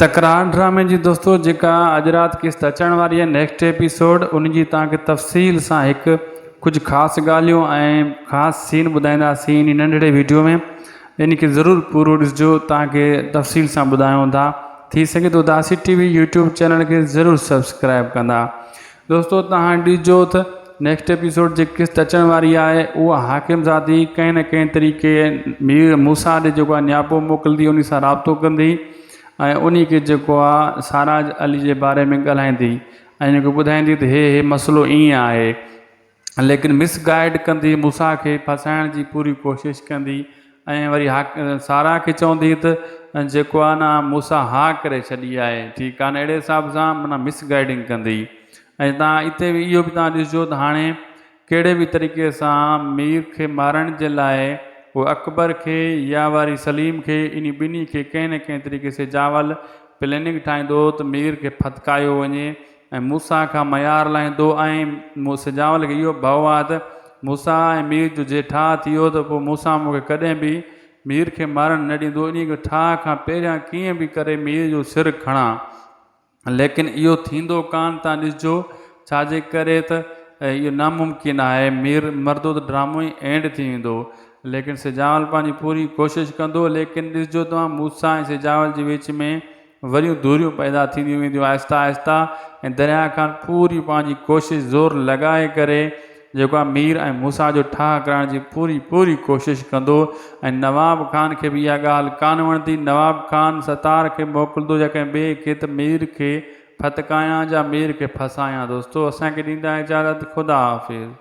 تڪرار ڊرامي جي دوستو جيڪا اڄ رات قسط اچڻ واري آهي نيڪسٽ ايپيسوڊ ان جي توهان کي تفصيل سان هڪ ڪجهه خاص ڳالهيون ۽ خاص سين ٻڌائينداسين ان ننڍڙي ويڊيو ۾ ان کي ضرور پورو ڏسجو توهان کي تفصيل سان ٻڌايون ٿا ٿي سگهي ٿو Dasi T V YouTube channel کي ضرور سبسڪرائب ڪندا دوستو توهان ڏسجو ته نيڪسٽ ايپيسوڊ جي قسط اچڻ واري آهي اها حاڪم زادي ڪنهن نه ڪنهن طريقي مير موسيٰ ڏي جيڪو آهي نياپو موڪلندي انهي سان رابطو ڪندي ۽ انهي کي جيڪو آهي ساراج علي جي باري ۾ ڳالهائيندي ۽ ان کي ٻڌائيندي ته هي هي مسئلو ائين آهي ليڪن مس گائيڊ ڪندي موسيٰ کي ڦاسائڻ جي پوري ڪوشش ڪندي ۽ وري سارا کي چوندي ته جيڪو آهي نه موسيٰ ها ڪري ڇڏي آهي ٺيڪ آهي نه اهڙي حساب سان معنيٰ مس گائيڊنگ ڪندي ۽ تان اتي به اهو به تان ڏسجو ته هاڻي ڪهڙي به طريقي سان مير کي مارڻ جي لاء هو اڪبر کي يا وري سليم کي انهي ٻنهي کي ڪنهن نه ڪنهن طريقي سي جاول پليننگ ٺاهيندو ته مير کي ڦٿڪايو وڃي ۽ موسيٰ کان ميار لاهيندو ۽ سجاول کي اهو ڀؤ آهي ته موسيٰ ۽ مير جو جي ٺاهه ٿي ويو ته پوء موسيٰ مون کي ڪڏهن به مير کي مارڻ نه ڏيندو، انهيء کي ٺاهه کان پهريان ڪيئن به ڪري مير جو سر کڻان. ليڪن اهو ٿيندو ڪانه تان ڏسجو، ڇا جي ڪري ته اهو ناممڪن آهي، مير مردو ته ڊرامو ئي اينڊ ٿي ويندو. ليڪن سجاول پنهنجي پوري ڪوشش ڪندو، ليڪن ڏسجو توهان موسيٰ ۽ سجاول جي وچ ۾ وريون دوريون پيدا ٿينديون وينديون آهسته آهسته ۽ درياء خان پوري پنهنجي ڪوشش زور لڳائي ڪري جيڪو آهي مير ۽ موسيٰ جو ٺاهه ڪرائڻ جي پوري پوري ڪوشش ڪندو ۽ نواب خان کي به اها ڳالهه ڪانه وڻندي نواب خان ستار کي موڪلندو يا ڪنهن ٻئي کي ته مير کي ڦتڪايان يا مير کي ڦسايان دوستو اسان کي ڏيندا اجازت خدا حافظ.